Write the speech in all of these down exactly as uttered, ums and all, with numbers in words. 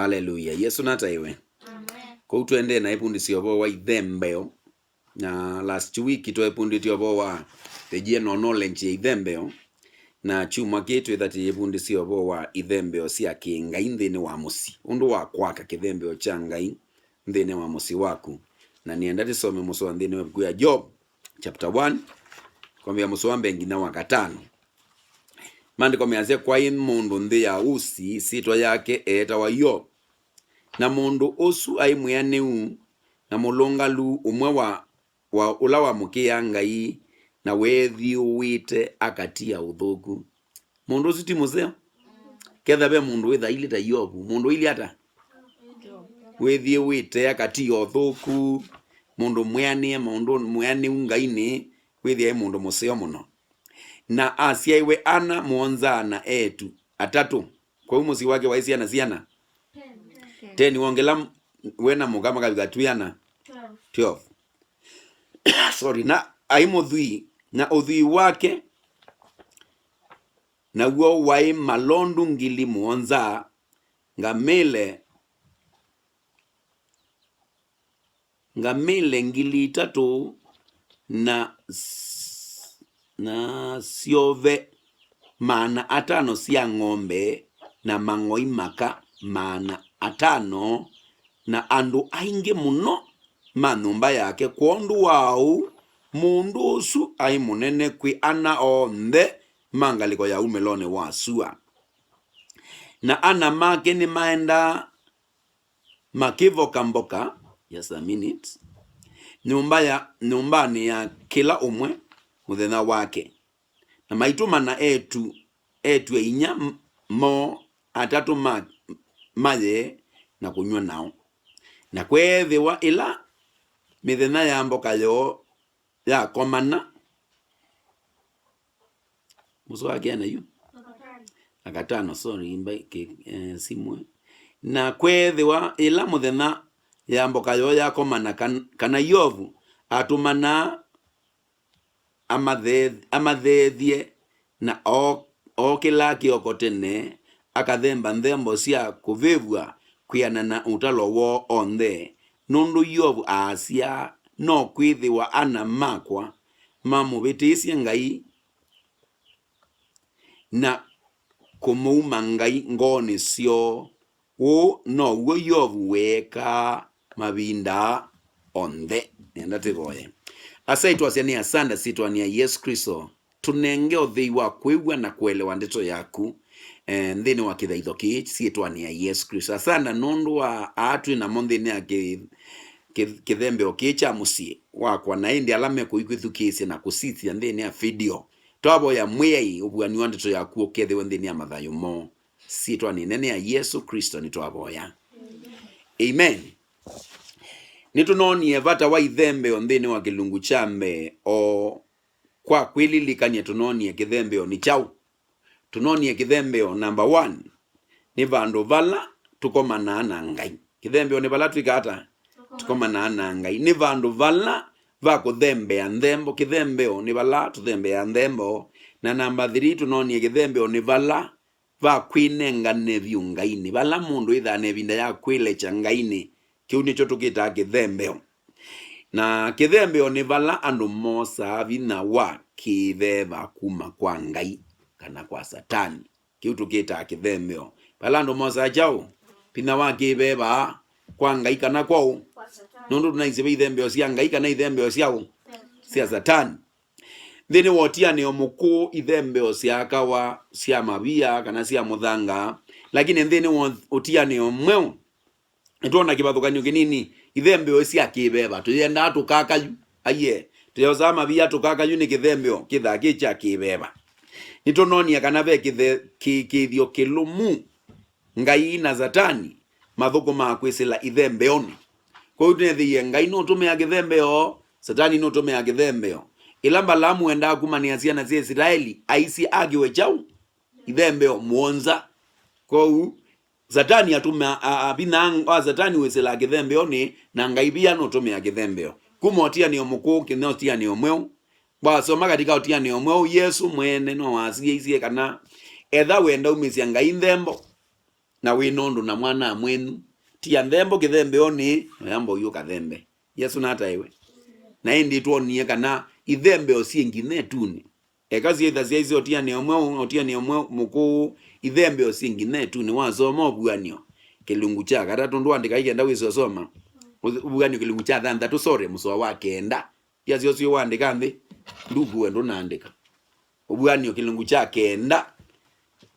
Aleluya. Yesũ nataĩwe. Amen. Kũu tũendee na ĩvundĩsyo ũvoo wa ithembeo. Na last week tweevundĩtye ũvoo wa the general knowledge ya ithembeo. Na kyumwa kĩĩ twĩtha tũyĩvundĩsya ũvoo wa ithembeo sya kĩ-Ngai nthĩnĩ wa mũsyĩ. Ũndũ wa kwaka kĩthembeo kya Ngai nthĩnĩ wa mũsyĩ waku. Na nĩenda tũsome mũsoa nthĩnĩ wa ĩvuku ya Job, chapter one, kwambĩĩa mũsoa wa mbee nginya wa katano. Maandĩko measya, kwaĩ mũndũ nthĩ ya Usi, syĩtwa yake eetawa Yob. Na mũndũ ũsu aĩ mwĩanĩu na mũlũngalu, ũmwe wa, wa ũla wamũkĩaa Ngai, na weethyũũĩte akatia ũthũku. Mũndũ ũsu ti mũseo? Ketha ve mũndũ wĩtha ilĩ ta Yovu, mũndũ ilĩ ata? Wĩthyũũĩte akatia ũthũku, mũndũ mwĩanĩe maũndũ, mwĩanĩu Ngainĩ, wĩthĩa e mũndũ mũseo mũno. Na asyaĩwe ana mũonza na eĩtu atatũ. Kwoou mũsyĩ wake waĩ syana siana? Ten. Wongela m-, we na mũka makavika twĩana? Twelve. Sorry, na aĩ mũthwii, na ũthwii wake naw'o waĩ malondu ngili mũonza, ngamĩle ngamĩle ngili itatũ, na s-, na syove maana atano sya ng'ombe, na mang'oi maka maana atano, na andũ aingĩ mũno ma nyũmba yake. Kwondũ wa ũu, mũndũ ũsu aĩ mũnene kwĩ ana onthe ma ngalĩko ya umĩlonĩ wa sua. Na ana make nĩmaendaa makĩvoka mboka, just a minute, nyũmba ya, nyũmbanĩ ya kĩla ũmwe mũthenya wake, na maitũmana eĩtu, eĩtu-a-inyia m-, moo atatũ ma, maye na kũnyw'a nao. Na kweethĩwa ĩla mĩthenya ya mboka yoo yakomana, mũsoa wa kĩana yu? Akatano, sorry, mba-, kĩ-, eh, simwe. Na kweethĩwa ĩla mũthenya ya mboka yoo yakomana kan-, kana Yovu atũmana amathee-, amatheethye, na oo-, ookĩla kĩoko tene, akathemba nthembo sya kũvĩvw'a kwĩanana na ũtalo woo onthe, nũndũ Yovu aasya, no kwĩthĩwa ana makwa mamũvĩtĩsye Ngai, na kũmũuma Ngai ngoonĩ syoo. Ũu now'o Yovu weekaa mavinda onthe. Nenda tũvoye. Asyai, twasya nĩ asanda syĩtwanĩ ya Yesũ Klĩsto. Tũnenge ũthei wa kwĩw'a na kũelewa ndeto yaku, eh, nthĩnĩ wa kĩthaitho kĩĩ syĩtwanĩ ya Yesũ Klĩsto. Asanda nũndũ wa aa twĩ namo nthĩnĩ ya kĩ-, kĩ-, kĩthembeo kĩĩ kya mũsyĩ wakwa, na ĩndĩ ala mekũikwĩthukĩĩsya na kũsisya nthĩnĩ ya video. Twavoya Mwĩai ũvuani wa ndeto yaku ũkethĩwe nthĩnĩ ya mathayũ moo. Syĩtwanĩ ĩnene ya Yesũ Klĩsto nĩtwavoya. Amen. Nĩtũnoonie vata wa ithembeo nthĩnĩ wa kĩlungu kya mbee. O kwa kwĩlilikany'a, tũnoonie kĩthembeo nĩ kyaũ? Tũnoonie kĩthembeo, number one, nĩ vandũ vala tũkomanaa na Ngai. Kĩthembeo nĩ vala twĩka ata? Tũkomanaa na Ngai. Nĩ vandũ vala va kũthembea nthembo. Kĩthembeo nĩ vala tũthembeaa nthembo. Na number three, tũnoonie kĩthembeo nĩ vala va kwĩnengane vyũ Ngainĩ, vala mũndũ wĩthaa na ĩvinda ya kwĩlekya Ngainĩ. Kĩu nĩkyo tũkĩtaa kĩthembeo. Na kĩthembeo nĩ vala andũ mosaa vinya wa kĩveva kuma kwa Ngai kana kwa Satani. Kĩu tũkĩtaa kĩthembeo. Vala andũ mosaa kyaũ? Vinya wa kĩveva kwa Ngai kana kwaũ? Nũndũ tũnaisye ve ithembeo sya Ngai kana ithembeo syaũ? Sya Satani. Nthĩnĩ wa ũtianĩo mũkũũ, ithembeo syaakawa sya mavia kana sya mũthanga, lakini nthĩnĩ wa ũtianĩo mweũ, nĩtwona kĩvathũkany'o kĩnini. Ithembeo sya kĩveva tũyendaa tũkaka yu. Aiee, tũyosaa mavia tũkaka yu nĩ kĩthembeo kĩthaa kĩ kya kĩveva. Nĩtũnonie kana ve kĩthe-, kĩĩkĩĩthyo kĩlũmu Ngai na Satani mathũkũmaa kwĩsĩla ithembeonĩ. Kwoou twĩthĩie Ngai nũtũmĩaa kĩthembeo, Satani nũtũmĩaa kĩthembeo. Ĩla Mbalaamu wendaa kumanĩa syana sya Isilaeli, aisye akĩwe kyaũ? Ithembeo mũonza. Kwoou Satani atũmĩaa, a, a, vinya wa Satani wĩsĩlaa kĩthembeonĩ, na Ngai via nũtũmĩaa kĩthembeo. Kuma ũtianĩo mũkũũ nginya ũtianĩo mweũ, wasoma katika ũtianĩo mweũ, Yesũ mwene no wasiĩisye kana etha wenda umĩsya Ngai nthembo, na wĩ na ũndũ na mwana mwenyu. Tia nthembo kĩthembeonĩ, na yamba ũyũ kathembe. Yesũ nataĩwe. Na ĩndĩ twonie kana ithembeo syĩ nginya ĩtunĩ. Eka syĩtha syaisye ũtianĩo ũmwe, ũtianĩo ũmwe mũkũũ, ithembeo syĩ nginya ĩtunĩ. Wasoma ũvuanĩo kĩlungu kya katatũ, ndũandĩka ikenda wĩsĩ ũsoma. Ũvuanĩo kĩlungu kya thanthatũ, sorry, mũsoa wa kenda. Yasyo syo wandĩka nthĩ, nduku we ndũnaandĩka. Ũvuanĩo kĩlungu kya kenda,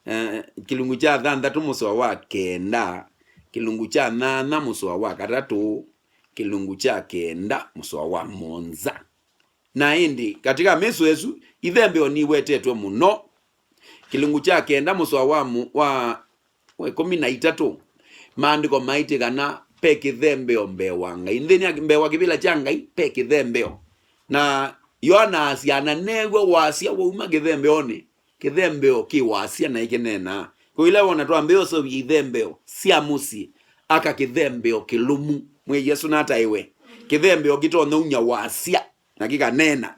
eh, kĩlungu kya thanthatũ mũsoa wa kenda, kĩlungu kya nyanya mũsoa wa katatũ, kĩlungu kya kenda mũsoa wa mũonza. Na ĩndĩ, katika mĩsoa ĩsu, ithembeo niwetetwe mũno. Kĩlungu kya kenda mũsoa wa mu-, wa, wa ĩkũmi na itatũ, maandĩko maĩtye kana ve kĩthembeo mbee wa Ngai. Nthĩnĩ ya mbee wa kĩvĩla kya Ngai, ve kĩthembeo. Na Yoana asya, na neew'a wasya wauma kĩthembeonĩ, kĩthembeo kĩ wasya na ĩkĩneenaa. Kwoou ĩla wona twambĩĩa ũseũvya ithembeo sya mũsyĩ, aka kĩthembeo kĩlũmu. Mwĩai Yesũ nataĩwe. Kĩthembeo kĩtonya umya wasya na kĩkaneena.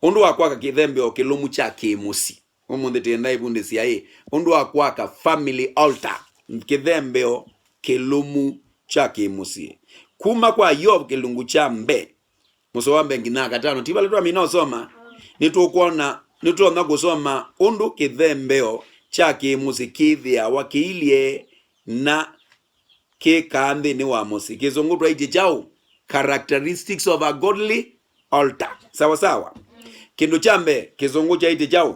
Ũndũ wa kwaka kĩthembeo kĩlũmu kya kĩ-mũsyĩ. Ũmũnthĩ tĩenda ĩvundĩsya ĩ, ũndũ wa kwaka family altar, kĩthembeo kĩlũmu kya kĩ-mũsyĩ. Kuma kwa Yovu kĩlungu kya mbee, mũsoa wa mbee nginya katano, ti vala twamina ũsoma, nĩtũkwona, nĩtũtonya kũsoma ũndũ kĩthembeo kya kĩ-mũsyĩ kĩthĩawa kĩilye na kĩkaa nthĩnĩ wa mũsyĩ. Kĩsũngũ twaĩtye kyaũ? Characteristics of a godly altar. Sawa sawa. Kĩndũ kya mbee, kĩsũngũ kyaĩtye kyaũ?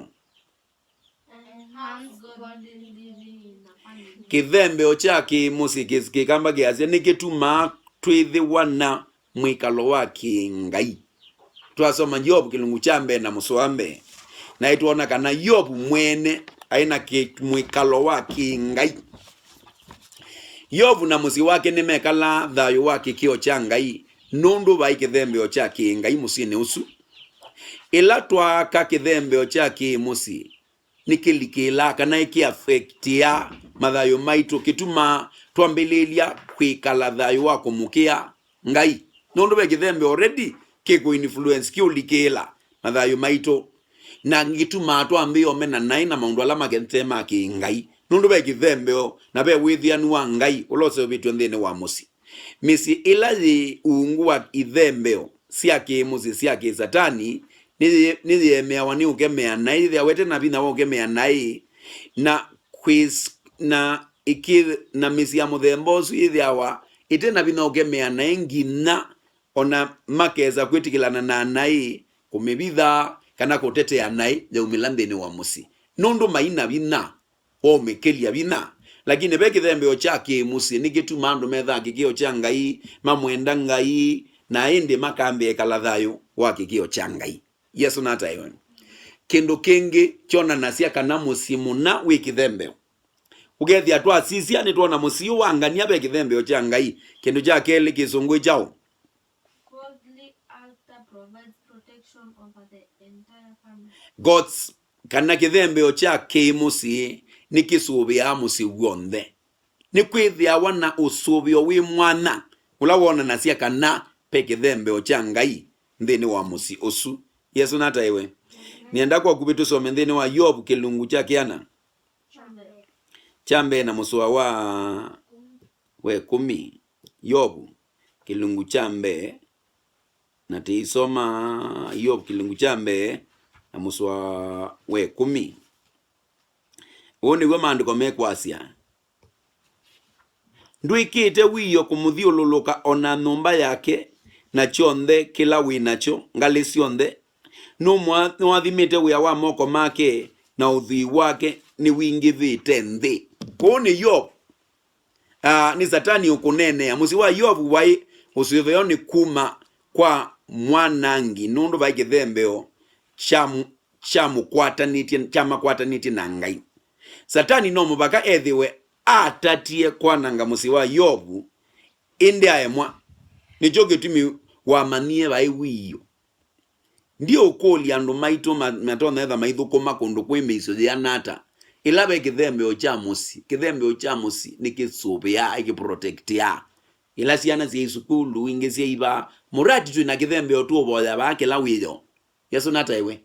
Kĩthembeo kya kĩ-mũsyĩ kĩ-, Kĩkamba kĩasya, nĩkĩtumaa twĩthĩwa na mwĩkalo wa kĩ-ngai. Twasoma Yovu kĩlungu kya mbee na mũsoa wa mbee, na nĩtwona kana Yovu mwene aĩ na kĩ-, mwĩkalo wa kĩ-ngai. Yovu na mũsyĩ wake nĩmekalaa thayũ wa kĩkĩo kya Ngai nũndũ vaĩ kĩthembeo kya kĩ-ngai mũsyĩnĩ ũsu. Ĩla twaaka kĩthembeo kya kĩ-mũsyĩ, nĩkĩlikĩlaa kana nĩkĩafektiaa mathayũ maitũ, kĩtumaa twambĩlĩlya kwĩkala thayũ wa kũmũkĩa Ngai, nũndũ ve kĩthembeo already kĩkũ influence, kĩũlikĩĩla mathayũ maitũ, na kĩtumaa twambĩĩa ũmena naĩ na maũndũ ala mate ma kĩ-ngai, nũndũ ve kĩthembeo na ve wĩthĩanu wa Ngai ũla ũseũvĩtw'e nthĩnĩ wa mũsyĩ. Mĩsyĩ ĩla yĩ ungu wa ithembeo sya kĩ-mũsyĩ sya kĩ-Satani nĩyĩ-, nĩyĩemeawa nĩ ũkemea naĩ, yĩthĩawa ĩte na vinya wa ũkemea naĩ, na kwĩs-, na ĩkĩ-, na mĩsyĩ ya mũthemba ũsu yĩthĩawa ĩte na vinya ũkemea naĩ nginya o na makesa kwĩtĩkĩlana na naĩ kũmĩvitha kana kũtetea naĩ yaumĩla nthĩnĩ wa mũsyĩ, nũndũ mai na vinya wa ũmĩkĩlya vinya. Lakini ve kĩthembeo kya kĩ-mũsyĩ nĩkĩtumaa andũ methaa kĩkĩo kya Ngai, mamwenda Ngai, na ĩndĩ makambĩa ĩkala thayũ wa kĩkĩo kya Ngai. Yesũ nataĩwe. Kĩndũ kĩngĩ kyonanasya kana mũsyĩ mũna wĩ kĩthembeo. Ũkethĩa twasisya, nĩtwona mũsyĩ ũũ wa ngania ve kĩthembeo kya Ngai. Kĩndũ kya kelĩ kĩsũngũ kyaũ? Godly altar provides protection over the entire family. God's, kana kĩthembeo kya kĩ-mũsyĩ nĩkĩsũvĩaa mũsyĩ w'onthe. Nĩkwĩthĩawa na ũsũvĩo wĩ mwanya ũla wonanasya kana ve kĩthembeo kya Ngai nthĩnĩ wa mũsyĩ ũsu. Yesũ nataĩwe. Nĩenda kwa ũkuvĩ tũsome nthĩnĩ wa Yovu kĩlungu kya kĩana kya mbee na mũsoa wa, wa ĩkũmi. Yovu kĩlungu kya mbee, na tĩisoma Yovu kĩlungu kya mbee na mũsoa wa ĩkũmi. Ũũ nĩw'o maandĩko mekwasya, "Ndwĩkĩte wiio kũmũthyũlũlũka o na nyũmba yake na kyonthe kĩla wĩ nakyo, ngalĩ syonthe. Nũmwa-, nĩwathimĩte wĩa wa moko make, na ũthwii wake nĩwingĩvĩte nthĩ." Ũũ nĩ Yovu. Aa, nĩ Satani ũkũneenea. Mũsyĩ wa Yovu waĩ ũsũvĩonĩ kuma kwa mwanangi, nũndũ vaĩ kĩthembeo kya mũ-, kyamũkwatanĩtye, kyamakwatanĩtye na Ngai. Satani no mũvaka ethĩwe atatie kwananga mũsyĩ wa Yovu, ĩndĩ aemwa. Nĩkyo kĩtumi wamanyie vaĩ wiio. Ndiũkũlya andũ maitũ ma-, matonya etha maithũkũma kũndũ kwĩ mĩisyo yĩana ata. Ĩla ve kĩthembeo kya mũsyĩ, kĩthembeo kya mũsyĩ nĩkĩsũvĩaa, ĩkĩprotectĩaa. Ĩla syana syĩ sukulu, ingĩ syĩ vaa, mũradi twĩ na kĩthembeo tũũvoya vaa kĩla wĩoo. Yesũ nataĩwe.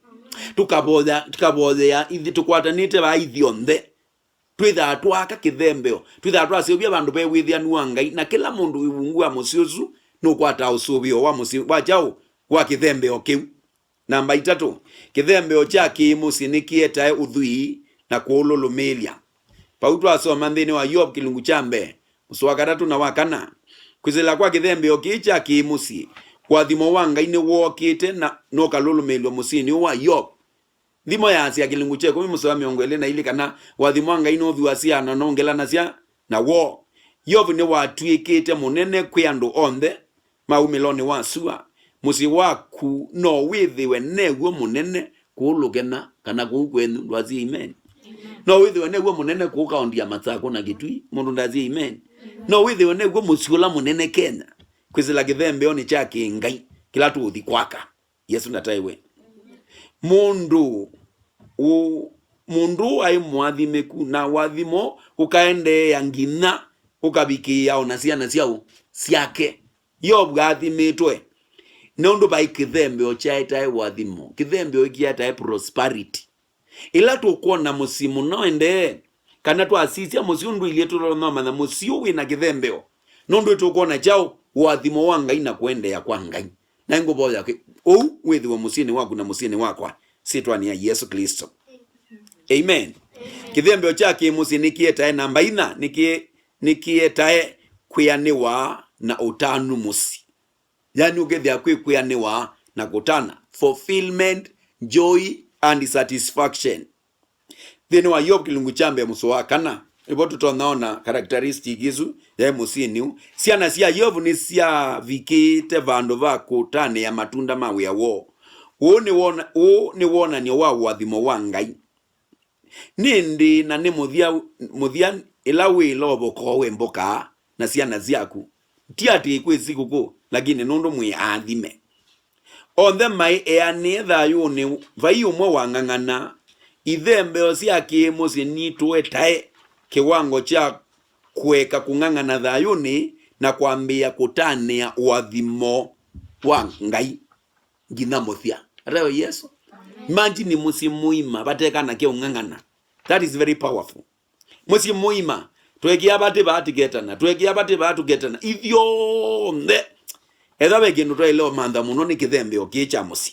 Tũkavoya, tũkavoyea ithi-, tũkwatanĩte vaa ithyonthe. Twĩthaa twaaka kĩthembeo, twĩthaa twaseũvya vandũ ve wĩthĩanu wa Ngai, na kĩla mũndũ wĩ ungu wa mũsyĩ ũsu nũkwataa ũsũvĩo wa mũsyĩ wa kyaũ? Wa kĩthembeo kĩu. Namba itatũ, kĩthembeo kya kĩ-mũsyĩ nĩkĩetae ũthwii na kũũlũlũmĩĩlya. Vau twasoma nthĩnĩ wa Yovu kĩlungu kya mbee, mũsoa wa katatũ na wa kana, kwĩsĩla kwa kĩthembeo kĩĩ kya kĩ-mũsyĩ, ũathimo wa Ngai nĩwookĩte na nũkalũlũmĩĩlw'a mũsyĩnĩ ũũ wa Yovu. Nthimo yaasya kĩlungu kya ĩkũmi mũsoa wa mĩongo ĩlĩ na ilĩ kana ũathimo wa Ngai nũthuasya na nũngelanasya na woo. Yovu nĩwatw'ĩkĩte mũnene kwĩ andũ onthe, maumĩlonĩ wa sua. Mũsyĩ waku no wĩthĩwe new'o mũnene kũũ Lũkena kana kũu kwenyu, ndwasya amen? No wĩthĩwe new'o mũnene kũũ kaũnti ya Masakũ na Kitui, mũndũ ndasya amen? No wĩthĩwe new'o mũsyĩ ũla mũnene Kenya, kwĩsĩla kĩthembeonĩ kya kĩ-Ngai kĩla tũũthi kwaka. Yesũ ndataĩwe. Mũndũ ũ-, mũndũ ũũ aĩ mũathimĩku, na ũathimo ũkaendeea nginya ũkavikĩĩa o na syana syaũ? Syake. Yovu aathimĩtwe nũndũ vaĩ kĩthembeo kyaetae ũathimo, kĩthembeo kĩetae prosperity. Ĩla tũkwona mũsyĩ mũno endee, kana twasisya mũsyĩ ũndũ ilyĩ, tũtonya ũmanya mũsyĩ ũũ wĩ na kĩthembeo, nũndũ tũkwona kyaũ? Ũathimo wa Ngai na kũendeea kwa Ngai. Na ngũvoya kĩ-, ũu wĩthĩwe mũsyĩnĩ waku na mũsyĩnĩ wakwa, syĩtwanĩ ya Yesũ Klĩsto. Amen. Kĩthembeo kya kĩ-mũsyĩ nĩkĩetae namba inya, nĩkĩ-, nĩkĩetae kwĩanĩwa na ũtanu mũsyĩ. Yani ũkethĩa kwĩ kwĩanĩwa na kũtana, fulfillment, joy and satisfaction. Nthĩnĩ wa Yovu kĩlungu kya mbee mũsoa wa kana, nĩvo tũtonya ona characteristic isu yaĩ mũsyĩnĩ ũũ. Syana sya Yovu nĩsyavikĩte vandũ va kũtanĩa matunda ma wĩa woo. Ũũ nĩ wona-, ũũ nĩ wonany'o wa ũathimo wa Ngai. Nĩ ĩndĩ na nĩ mũthya, mũthya ĩla wĩlovoka we mboka na syana syaku. Ti atĩ kwĩ sikũkũ, lakini nũndũ mwĩ aathime. Onthe maĩ eanĩe thayũnĩ, vai ũmwe wang'ang'ana. Ithembeo sya kĩ-mũsyĩ nitũetae kĩwango kya kũeka kũng'ang'ana thayũnĩ na kwambĩĩa kũtanĩa ũathimo wa Ngai nginya mũthya. Atawe Yesũ. Imagine mũsyĩ mũima vate kana kya ũng'ang'ana. That is very powerful. Mũsyĩ mũima, twekĩa vatĩ vaa tũketana, twekĩa vatĩ vaa tũketana, ithyonthe. Etha ve kĩndũ twaĩle ũmantha mũno nĩ kĩthembeo kĩĩ kya mũsyĩ.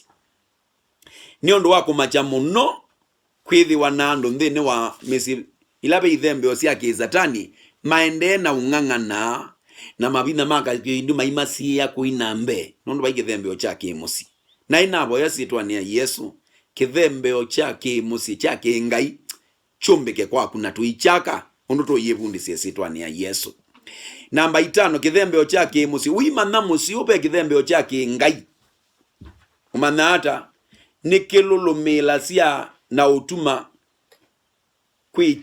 Nĩ ũndũ wa kũmakya mũno kwĩthĩwa na andũ nthĩnĩ wa mĩsyĩ ila ve ithembeo sya kĩ-Satani maendee na ũng'ang'ana na mavinya ma kĩkĩndũ maimasiĩĩa kũi na mbee nũndũ vai kĩthembeo kya kĩ-mũsyĩ. Naĩ navoya syĩtwanĩ ya Yesũ, kĩthembeo kya kĩ-mũsyĩ kya kĩ-Ngai kyũmbĩke kwaku na tũikyaka ũndũ tũyĩvundĩsye syĩtwanĩ ya Yesũ. Namba itano, kĩthembeo kya kĩ-mũsyĩ. Ũimanya mũsyĩ ũũ ve kĩthembeo kya kĩ-Ngai. Ũmanya ata? Nĩkĩlũlũmĩĩlasya na ũtuma kwĩ-,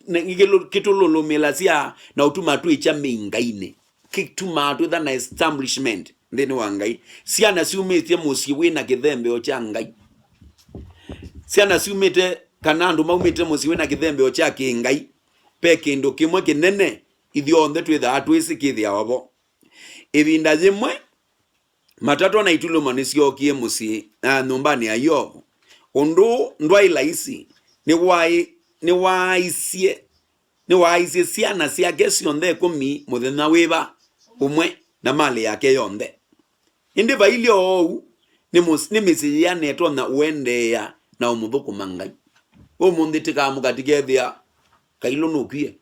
nĩ-, nĩkĩlũ-, kĩtũlũlũmĩĩlasya na ũtuma twĩkya mĩi Ngainĩ. Kĩtumaa twĩtha na establishment nthĩnĩ wa Ngai. Syana syumĩtye mũsyĩ wĩ na kĩthembeo kya Ngai. Syana syumĩte, kana andũ maumĩte mũsyĩ wĩ na kĩthembeo kya kĩ-Ngai, ve kĩndũ kĩmwe kĩnene ithyonthe twĩthaa twĩsĩ kĩthĩawa vo. Ĩvinda yĩmwe, matatwa na itulumo nĩsyookie mũsyĩ, na nyũmbanĩ ya Yovu. Ũndũ ũũ ndwaĩ laisi, nĩwaĩ-, nĩwaaisye, nĩwaaisye syana syake syonthe ĩkũmi mũthenya wĩva ũmwe na malĩ yake yonthe. Ĩndĩ vailyĩ oou, nĩ mũs-, nĩ mĩsyĩ yĩana ĩtonya ũendeea na ũmũthũkũma Ngai. Ũmũnthĩ tĩkaamũka tĩkethĩa Kailũ nũkwie.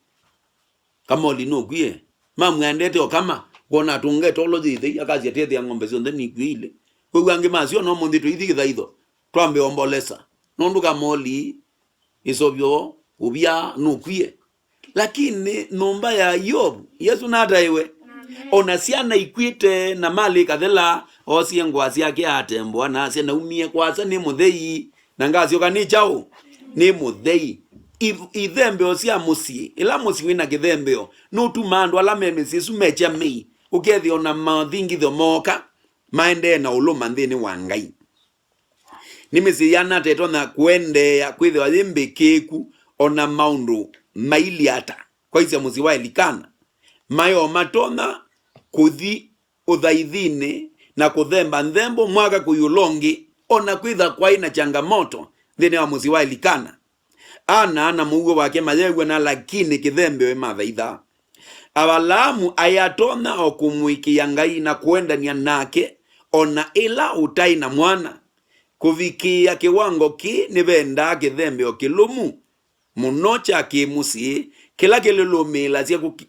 Kamoli nũkwie. Mamwendete o kama, kwona atũngete olo yĩthei, akasya tethĩa ng'ombe syonthe nikw'ĩile. Kwĩw'a angĩ masyona ũmũnthĩ tũithi kĩthaitho, twambe ombolesa. Nũndũ Kamoli, ĩsovyo, ũvya, nũkwie. Lakini nyũmba ya Yovu, Yesũ nataĩwe. Amen. Ona syana ikw'ĩte na malĩ kathela, oosie ngũa syake atembũa na asya, naumie kwasa nĩ mũthei. Na ngasyoka nĩ kyaũ? Nĩ mũthei. Iv-, ithembeo sya mũsyĩ, ĩla mũsyĩ wĩ na kĩthembeo, nũtumaa andũ ala me mĩsyĩ ĩsu mekya mĩi, ũkethĩa o na mathingitho mooka, maendee na ũlũma nthĩnĩ wa Ngai. Nĩ mĩsyĩ yĩana ata ĩtonya kũendeea kwĩthĩwa yĩ mbĩkĩĩku o na maũndũ mailyĩ ata? Kwaisye mũsyĩ wa Elikana, maĩ o matonya kũthi ũthaithinĩ na kũthemba nthembo mwaka kũi ũla ũngĩ, o na kwĩtha kwaĩ na changamoto nthĩnĩ wa mũsyĩ wa Elikana. Ana na mũuo wake mayew'ana, lakini kĩthembeo ĩmathaithaa. Avalaamu aĩ atonya o kũmũĩkĩĩa Ngai na kũendany'a nake o na ĩla ũtaĩ na mwana. Kũvikĩĩa kĩwango kĩĩ nĩvendaa kĩthembeo kĩlũmu mũno kya kĩ-mũsyĩ kĩla kĩlũlũmĩĩlasya kũki-,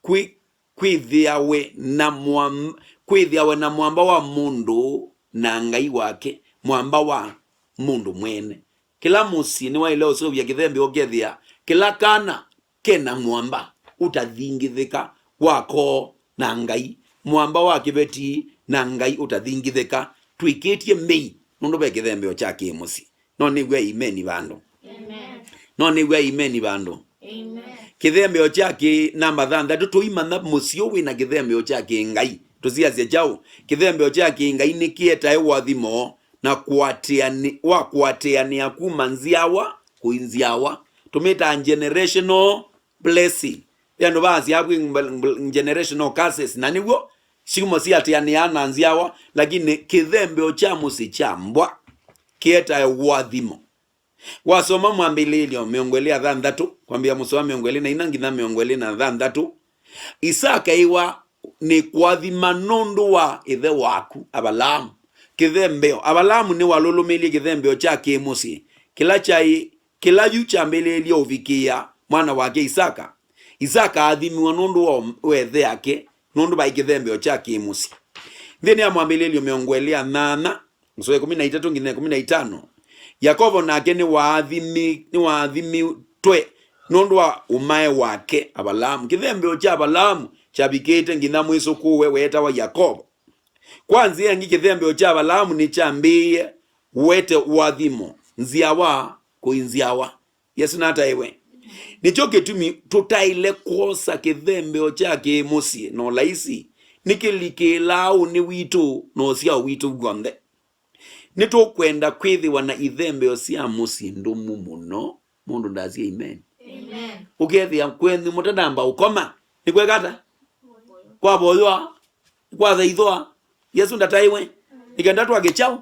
kwĩ-, kwĩthĩawe na mwam-, kwĩthĩawe na mwamba wa mũndũ na Ngai wake, mwamba wa mũndũ mwene. Kĩla mũsyĩ nĩwaĩle ũseũvya kĩthembeo ũkethĩa kĩla kana ke na mwamba ũtathingithĩka wa koo na Ngai, mwamba wa kĩveti na Ngai ũtathingithĩka. Twĩkĩtye mei nũndũ ve kĩthembeo kya kĩ-mũsyĩ. No nĩw'a imeni vandũ. Amen. No nĩw'a imeni vandũ. Amen. Kĩthembeo kya kĩ namba thanthatũ, tũimanya mũsyĩ wĩ na kĩthembeo kya kĩ-Ngai. Tũsiasya kyaũ? Kĩthembeo kya kĩ-Ngai nĩkĩetae ũathimo na kũatĩanĩ-, wa kũatĩanĩa kuma nzyawa kũi nzyawa. Tũmĩtaa generational blessing. Ve andũ vaasya kwĩ mb-, mb-, generational curses, na nĩw'o syumo siatĩanĩaa na nzyawa, lakini kĩthembeo kya mũsyĩ kya mbwa kĩetae ũathimo. Wasoma Mwambĩlĩĩlyo mĩongo ĩlĩ na thanthatũ, kwambĩĩa mũsoa mĩongo ĩlĩ na inya nginya mĩongo ĩlĩ na thanthatũ, Isaka eĩwa nĩ kũathima nũndũ wa ĩthe waku, Avalaamu. Kĩthembeo. Avalaamu nĩwalũlũmĩĩlye kĩthembeo kya kĩ-mũsyĩ kĩla kyaĩ, kĩla yu kyambĩlĩĩlye ũvikĩĩa mwana wake Isaka. Isaka aathimiwe nũndũ wa, wa ĩthe ake, nũndũ vaĩ kĩthembeo kya kĩ-mũsyĩ. Nthĩnĩ ya Mwambĩlĩĩlyo mĩongo ĩlĩ na nyanya, mũsoa ĩkũmi na itatũ nginya ĩkũmi na itano, Yakovo nake nĩwaathimi-, nĩwaathimĩtwe nũndũ wa ũmae wake Avalaamu. Kĩthembeo kya Avalaamu kyavikĩte nginya mwĩsũkũũe weetawa Yakovo. Kwa nzĩa ĩngĩ, kĩthembeo kya Avalaamu nĩkyambĩĩe ũete ũathimo nzyawa kũi nzyawa. Yesũ nataĩwe. Nĩkyo kĩtumi tũtaĩle kwosa kĩthembeo kya kĩ-mũsyĩ na ũlaisi. Nĩkĩlikĩlaa ũnĩ witũ na ũsyao witũ w'onthe. Nĩtũkwenda kwĩthĩwa na ithembeo sya mũsyĩ ndũmu mũno. Mũndũ ndasye amen. Amen. Ũkethĩa kwenyu mũtanamba ũkoma, nĩkweka ata? Kwavoywa, kwathaithwa. Yesũ ndataĩwe. Nĩ kenda twake kyaũ?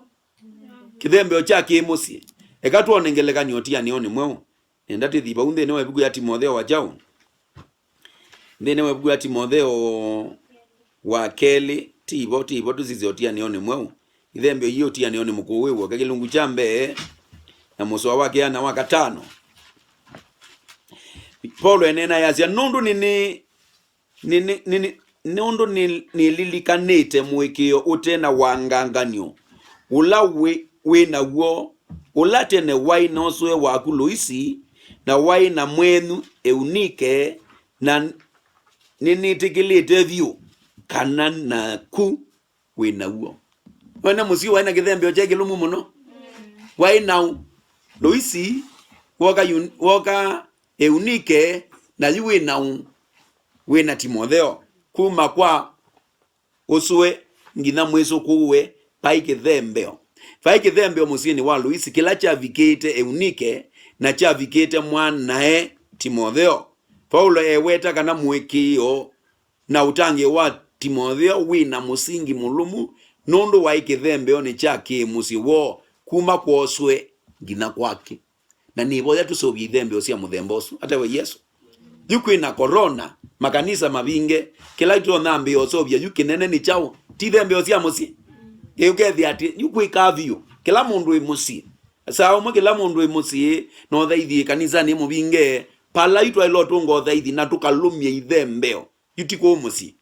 Kĩthembeo kya kĩ-mũsyĩ. Eka twone ngelekany'o ũtianĩonĩ mweũ. Nenda tĩthi vau nthĩnĩ wa ĩvuku ya Timotheo wa kyaũ? Nthĩnĩ wa ĩvuku ya Timotheo wa kelĩ, ti vo, ti vo, tũsisye ũtianĩonĩ mweũ. Ithembeo yĩ ũtianĩonĩ mũkũũ wĩ w'oka, kĩlungu kya mbee na mũsoa wa kĩana wa katano. Paulo eneenaa yasya, nũndũ nĩnĩ-, nĩnĩ-, nĩnĩ-, nũndũ nĩ-, nĩlilikanĩte mũĩkĩĩo ũte na wangangan'yo ũla wĩ, wĩ naw'o, ũla tene waĩ na ũsũe waku Loisi, na waĩ na mwenyu Eunike, na nĩnĩtĩkĩlĩte vyũ kana naku wĩ naw'o. Wene mũsyĩ waĩ na kĩthembeo kyaĩ kĩlũmu mũno. Waĩ nau Loisi, woka Yun-, woka Eunike, na yu wĩ nau, wĩ na Timotheo. Kuma kwa ũsũe nginya mwĩsũkũũe, vaĩ kĩthembeo. Vaĩ kĩthembeo mũsyĩnĩ wa Loisi kĩla kyavikĩte Eunike na kyavikĩte mwanae Timotheo. Paulo eweta kana mũĩkĩĩo na ũtangĩĩo wa Timotheo wĩ na mũsingi mũlũmu, nũndũ waĩ kĩthembeonĩ kya kĩ-mũsyĩ woo, kuma kwa ũsũe nginya kwake. Na nĩvoya tũseũvye ithembeo sya mũthemba ũsu. Atawe Yesũ. Yu kwĩ na korona, makanisa mavinge, kĩla tũtonya ambĩĩa ũseũvya yu kĩnene nĩ kyaũ? Ti ithembeo sya mũsyĩ? Ĩ, ũkethĩa atĩ yu kwĩ kaviũ, kĩla mũndũ wĩ mũsyĩ. Saa ũmwe kĩla mũndũ wĩ mũsyĩ, no ũthaithi kanisanĩ mũvinge, pala yu twaĩle ũtũnga ũthaithi na tũkalũmya ithembeo. Yu ti kũũ mũsyĩ.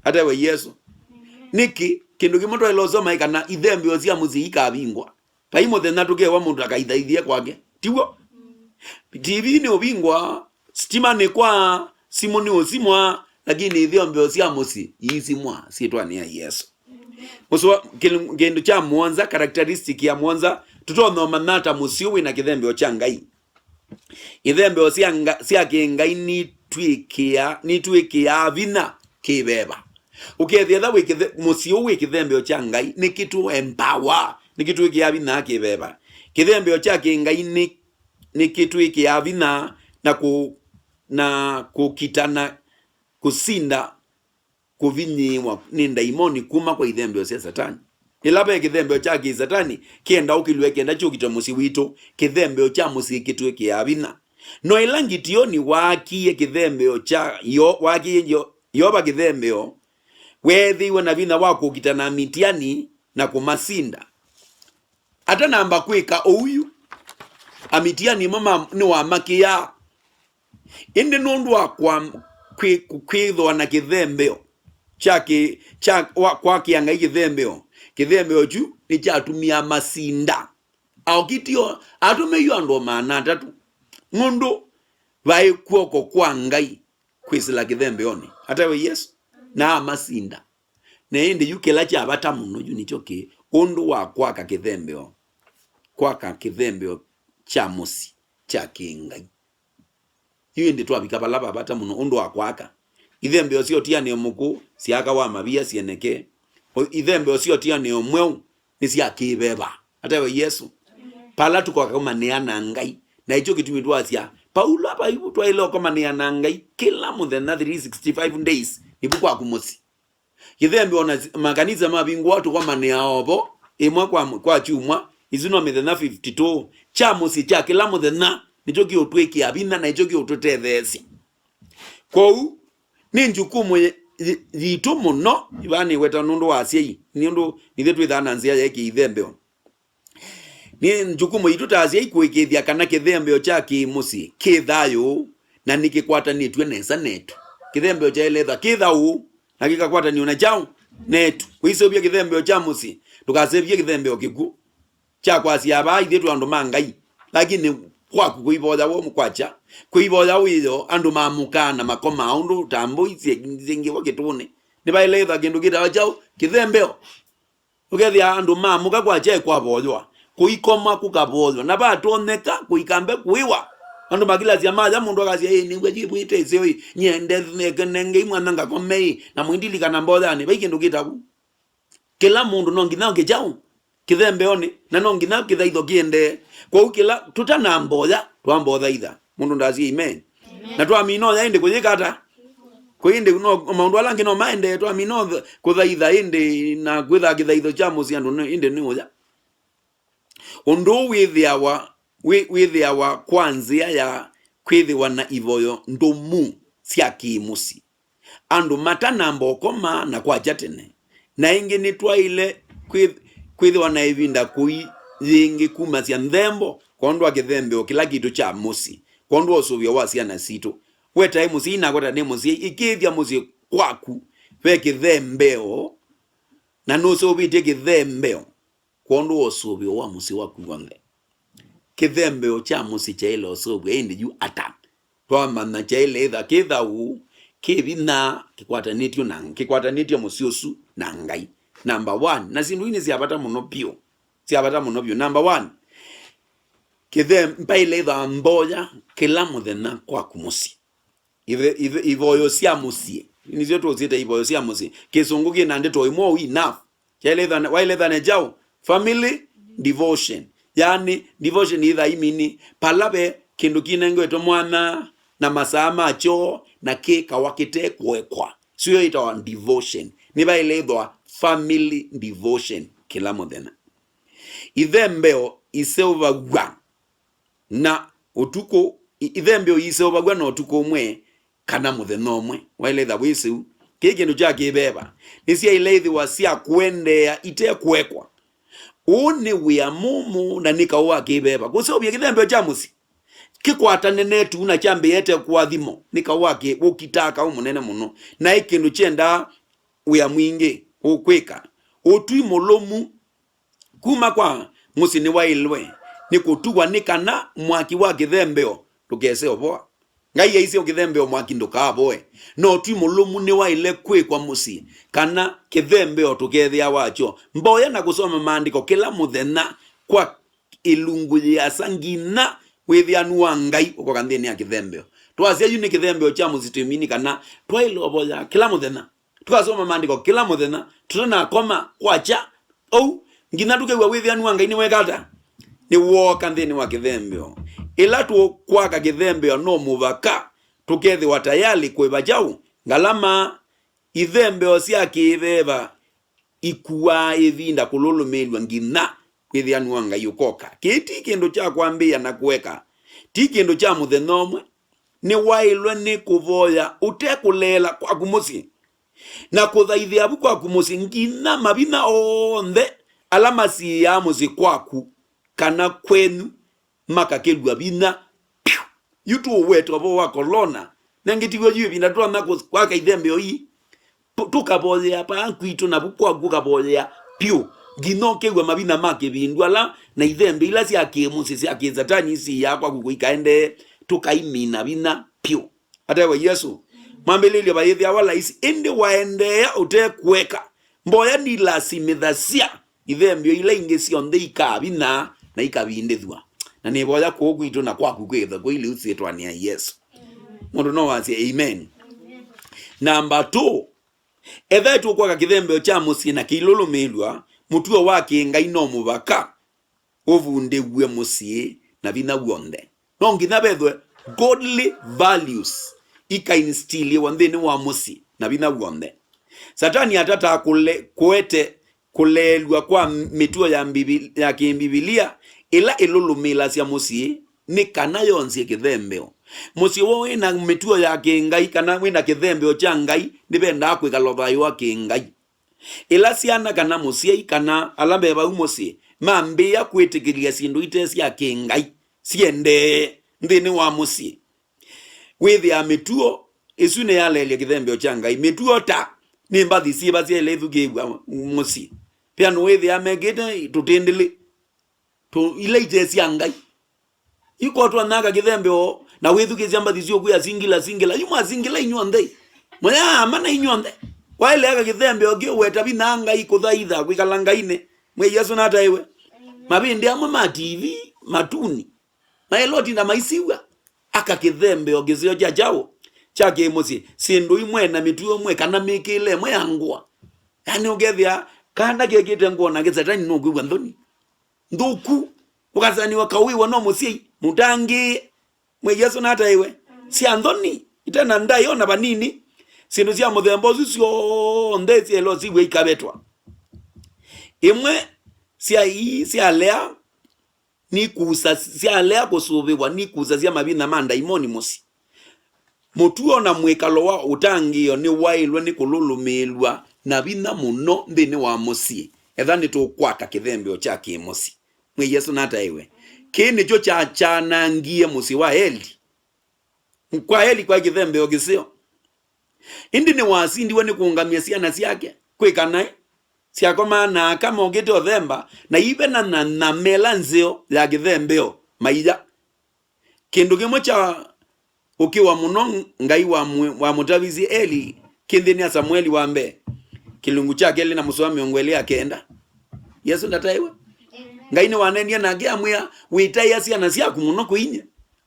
Atawe Yesũ. Amen. Nĩkĩ? Kĩndũ kĩmwe twaĩle ũsoma ĩ kana ithembeo sya mũsyĩ ikavingwa. Vai mũthenya tũkewa mũndũ akaithaithie kwake. Tiw'o? Mm. T V nĩ ũvingwa, sitima nĩ kwa, simũ nĩ ũsimwa, lakini ithembeo sya mũsyĩ iisimwa syĩtwanĩ ya Yesũ. Amen. Mũsoa, kĩl-, kĩndũ kya mũonza, characteristic ya mũonza, tũtonya ũmanya ata mũsyĩ wĩ na kĩthembeo kya Ngai? Ithembeo sya nga-, sya kĩ-Ngai nitwĩkĩa-, nitwĩkĩaa vinya kĩ-veva. Ũkethĩa ethĩwa wĩ kĩthe-, mũsyĩ ũũ wĩ kĩthembeo kya Ngai, nĩkĩtũ empower, nĩkĩtwĩkĩaa vinya kĩ-veva. Kĩthembeo kya kĩ-Ngai nĩ, nĩkĩtwĩkĩaa vinya na kũ-, na kũkitana, kũsinda kũvinyĩĩwa nĩ ndaimoni kuma kwa ithembeo sya Satani. Ĩla ve kĩthembeo kya kĩ-Satani kĩenda ũkĩlw'e kenda kyũkite mũsyĩ witũ, kĩthembeo kya mũsyĩ kĩtwĩkĩaa vinya. No ĩla Ngitioni waakie kĩthembeo kya Yo-, waakie Yo-, Yeova kĩthembeo, weethĩiwe na vinya wa kũkita na Amitiani na kũmasinda. Atanamba kwĩka ũu yu, Amitiani mo ma-, nĩwamakĩaa. Ĩndĩ nũndũ wa kwa-, kwĩ-, kwĩthĩwa na kĩthembeo kya kĩ-, kya wa-, kwakĩa Ngai kĩthembeo, kĩthembeo kyu nĩkyatumie amasinda. Aokitio atũmĩiwe andũ o maana atatũ, nũndũ vaĩ kw'oko kwa Ngai kwĩsĩla kĩthembeonĩ, atawe Yesũ, na amasinda. Na ĩndĩ yu kĩla kya vata mũno yu nĩkyo kĩ ũndũ wa kwaka kĩthembeo, kwaka kĩthembeo kya mũsyĩ kya kĩ-Ngai. Yu ĩndĩ twavika vala va vata mũno ũndũ wa kwaka. Ithembeo sya ũtianĩo mũkũũ syaakawa mavia syĩneke. O ithembeo sya ũtianĩo mweũ nĩ sya kĩ-veva. Atawe Yesũ. Pala tũkokomanĩa na Ngai. Na ĩkyo kĩtumi twasya, Paulo avaivu twaĩle ũkomanĩa na Ngai kĩla mũthenya three sixty-five days. Nĩvu kwaku mũsyĩ. Kĩthembeo na makanisa mavingũa tũkomanĩaa ovo ĩmwe kwa, kwa kyumwa, isu no mĩthenya fifty-two. Kya mũsyĩ kya kĩla mũthenya nĩkyo kĩũtwĩkĩa vinya na nĩkyo kĩũtũtetheesya. Kwoou, nĩ njukumu yi-, yi-, yitũ mũno, ivaa nĩweta nũndũ wa asyai, nũndũ nithyĩ twĩthaa na nzĩa ya kĩithembeo. Nĩ njukumu yitũ ta asyai kũĩkĩĩthya kana kĩthembeo kya kĩ-mũsyĩ kĩ thayũ na nĩkĩkwatanĩtw'e nesa netu. Kĩthembeo kyaĩle ĩthwa kĩ thayũ na kĩkakwatanĩw'a na kyaũ? Netu. Wĩseũvya kĩthembeo kya mũsyĩ, ndũkaseũvye kĩthembeo kĩkw'ũ kya kwasya, "Vaa ithyĩ twĩ andũ ma Ngai," lakini kwaku kũivoyawa kwakya, kũivoyawa wĩoo, andũ maamũkaa na makomaa ũndũ ta mbũi syĩngĩwa kĩtũũnĩ. Nĩvaĩle ĩthwa kĩndũ kĩtawa kyaũ? Kĩthembeo. Ũkethĩa andũ maamũka kwakya kwavoywa, kũikoma kũkavoywa, na vatonyeka kũikambe kũĩwa. Andũ makilasya maya, mũndũ akasya, "Ĩĩ, nĩw'a yĩvw'ĩte ĩseo ĩ, nyende nengei mwana ngakome ĩ, na mũindilikana mboyanĩ." Vai kĩndũ kĩta vu. Kĩla mũndũ no nginya ũkĩkyaũ? Kĩthembeonĩ, na no nginya kĩthaitho kĩendee. Kwoou kĩla tũtanamboya, twamba ũthaitha. Mũndũ ndasye amen. Amen. Na twamina ũya ĩndĩ kũyĩka ata? Kũĩ ĩndĩ no, maũndũ ala angĩ no maendee, twamina ũth-, kũthaitha ĩndĩ na kwĩthaa kĩthaitho kya mũsyĩ andũ nĩ, ĩndĩ nĩ ũya. Ũndũ ũũ wĩthĩawa, wĩ-, wĩthĩawa kwa nzĩa ya kwĩthĩwa na ivoyo ndũmu sya kĩ-mũsyĩ. Andũ matanamba ũkoma na kwakya tene, na ĩngĩ nĩtwaĩle kwĩ-, kwĩthĩwa na ĩvinda kũi yĩngĩ kumasya nthembo kwondũ wa kĩthembeo kĩla kitũ kya mũsyĩ, kwondũ wa ũsũvĩo wa syana sitũ. We taĩ mũsyai, nakwa ta nĩ mũsyai, ĩkĩĩthya mũsyĩ kwaku ve kĩthembeo, na nũseũvĩtye kĩthembeo kwondũ wa ũsũvĩo wa mũsyĩ waku w'onthe. Kĩthembeo kya mũsyĩ kyaĩle ũseũvw'a, ĩndĩ yu ata? Twamanya kyaĩle ĩtha kĩ thau, kĩ vinya, kĩkwatanĩtw'e na, kĩkwatanĩtw'e mũsyĩ ũsu na Ngai. Namba one, na syĩndũ ii nĩ sya vata mũno vyũ, sya vata mũno vyũ. Namba one, kĩthe-, vaĩle ĩtha mboya kĩla mũthenya kwaku mũsyĩ. Ithe-, ithe-, ivoyo sya mũsyĩ. Nĩsyo tũsyĩta ivoyo sya mũsyĩ. Kĩsũngũ kĩ na ndeto ĩmwe ũu, enough. Kyaĩle ĩthane-, waĩle ĩthane kyaũ? Family devotion. Yaani, devotion ithaimini, pala ve kĩndũ kinengetwe mwanya na masaa makyo na kĩkawa kĩte kũekwa. Syo ĩtawa devotion. Nĩvaĩle ĩthwa family devotion kĩla mũthenya. Ithembeo iseũvaw'a na ũtukũ, i-, ithembeo iiseũvaw'a na ũtukũ ũmwe kana mũthenya ũmwe. Waĩle ĩtha wĩseu. Kĩĩ kĩndũ kya kĩveva. Nĩsyaĩle ĩthĩwa sya kũendeea ite kũekwa. Ũũ nĩ wĩa mũmũ na nĩ kaũ wa kĩveva. Kũseũvya kĩthembeo kya mũsyĩ kĩkwatane netu na kyambĩĩe ĩte kũathimo nĩ kaũ wa kĩ-, ũkitaa kaũ mũnene mũno. Na ĩ kĩndũ kyendaa wĩa mwingĩ ũkwĩka. Ũtwi mũlũmu kuma kwa mũsyĩ nĩwaĩlwe nĩ kũtuwa nĩ kana mwaki wa kĩthembeo ndũkese ũvoa. Ngai aisye kĩthembeo mwaki ndũkaavoe. No ũtwi mũlũmu nĩwaĩle kwĩkwa mũsyĩ kana kĩthembeo tũkethĩa wakyo. Mboya na kũsoma maandĩko kĩla mũthenya kwa ĩlungu yĩasa nginya wĩthĩanu wa Ngai ũkoka nthĩnĩ ya kĩthembeo. Twasya yu nĩ kĩthembeo kya mũsyĩ twĩmini kana twaĩle ũvoya kĩla mũthenya. Tũkasoma maandĩko kĩla mũthenya, tũtanakoma kwakya. Ũu, nginya tũkew'a wĩthĩanu wa Ngai nĩweka ata? Nĩwooka nthĩnĩ wa kĩthembeo. Ĩla tũkwaka kĩthembeo, no mũvaka tũkethĩwa tayali kũĩva kyaũ? Ngalama. Ithembeo sya kĩveva ikuaa ĩvinda kũlũlũmĩĩlw'a nginya wĩthĩanu wa Ngai ũkoka. Kĩĩ ti kĩndũ kya kwambĩĩa na kũeka, ti kĩndũ kya mũthenya ũmwe. Nĩwaĩlwe nĩ kũvoya ũtekũleela kwaku mũsyĩ, na kũthaithĩa vu kwaku mũsyĩ nginya mavinya onthe ala masiĩĩaa mũsyĩ kwaku kana kwenyu makakĩlw'a vinya. Piũ! Yu tũũweta ũvoo wa kolona. Nengĩ tiw'o yu ĩvinda tũtonya kũ-, kwaka ithembeo ii? Tũ-, tũkavoyea paa kwitũ, navu kwaku ũkavoyea vyũ, nginya ũkew'a mavinya ma kĩvindu ala na ithembeo ila sya kĩ-mũsyĩ sya kĩ-Satani isiĩĩaa kwaku kũikaendee, tũkaimina vinya vyũ. Ata we Yesũ, mwambĩlĩlyo vayĩthĩawa laisi, ĩndĩ waendeea ũte kũeka. Mboya nilasimĩthasya ithembeo ila ingĩ syonthe ikavinaa na ikavindĩthw'a. Na nĩvoya kũũ kwitũ na kwaku kwĩthwe kũi lĩu syĩtwanĩ ya Yesũ. Mũndũ no wasye, "Amen." Namba two, ethĩwa tũkwaka kĩthembeo kya mũsyĩ na kĩilũlũmĩĩlw'a, mũtuo wa kĩ-Ngai no mũvaka ũvundĩw'e mũsyĩ na vinya w'onthe. No nginya vethwe godly values ikainstiliwa nthĩnĩ wa mũsyĩ na vinya w'onthe. Satani atataa kũle-, kũete kũleelw'a kwa mĩtuo ya Mbivi-, ya kĩ-Mbivilia ĩla ĩlũlũmĩĩlasya mũsyĩ nĩ kana yonzye kĩthembeo. Mũsyĩ woo wĩ na mĩtuo ya kĩ-Ngai kana wĩ na kĩthembeo kya Ngai nĩvendaa kwĩkala thayũ wa kĩ-Ngai. Ĩla syana kana mũsyai kana ala me vau mũsyĩ mambĩĩa kwĩtĩkĩlya syĩndũ ite sya kĩ-Ngai syendee nthĩnĩ wa mũsyĩ, wĩthĩaa mĩtuo ĩsu nĩyaleelya kĩthembeo kya Ngai. Mĩtuo ta, nĩ mbathi syĩva syaĩle ĩthukĩĩw'a mũsyĩ? Ve andũ wĩthĩaa mekĩte tũtĩndĩlĩ tũ-, ila ite sya Ngai. Yu ko twanyaaka kĩthembeo na wĩthukĩĩsya mbathi syũkwĩa singila, singila. Yu mwasingila inyw'onthe. Mũyaamana inyw'onthe. Waĩle aka kĩthembeo kĩũweta vinya Ngai kũthaitha kwĩkala Ngainĩ. Mwĩai Yesũ nataĩwe. Mavĩndĩ amwe ma T V, matuni, maĩle ũtinda maisiw'a. Aka kĩthembeo kĩseo kya kyaũ? Kya kĩ-mũsyĩ. Syĩndũ imwe na mĩtuo ĩmwe kana mĩkĩĩle ĩmwe ya ngũa. Yaani ũkethĩa kana kekĩte ngũa na kĩsatani nũkwĩw'a nthoni. Nthũku, ũkasanĩwa kaũĩwa no mũsyai mũtangĩĩe. Mwĩai Yesũ nataĩwe. Sya nthoni, ite na ndaĩ o na vanini. Syĩndũ sya mũthemba ũsu syonthe syaĩle ũsiw'a ikavetwa. Ĩmwe sya ii syalea nikusa, syalea kũsũvĩwa nikusasya mavinya ma ndaimoni mũsyĩ. Mũtuo na mwĩkalo wa ũtangĩĩo nĩwaĩlwe nĩ kũlũlũmĩĩlw'a na vinya mũno nthĩnĩ wa mũsyĩ, etha nĩtũkwaka kĩthembeo kya kĩ-mũsyĩ. Mwĩai Yesũ nataĩwe. Kĩĩ nĩkyo kya-, kyanangie mũsyĩ wa Eli. Kwa Eli kwaĩ kĩthembeo kĩseo. Ĩndĩ nĩwasindiwe nĩ kũũngamya syana syake kwĩka naĩ. Syakomaa na aka mokĩte ũthemba, na ive na, na, na mela nzeo ya kĩthembeo maia. Kĩndũ kĩmwe kya ũkĩwa mũno Ngai wa mwe-, wamũtavisye Eli kĩ nthĩnĩ ya Samueli wa mbee, kĩlungu kya kelĩ na mũsoa mĩongo ĩlĩ ya kenda. Yesũ ndataĩwe. Ngai nĩwaneenie nake amwĩa, "Wĩtaĩa syana syaku mũno kwĩ inyie.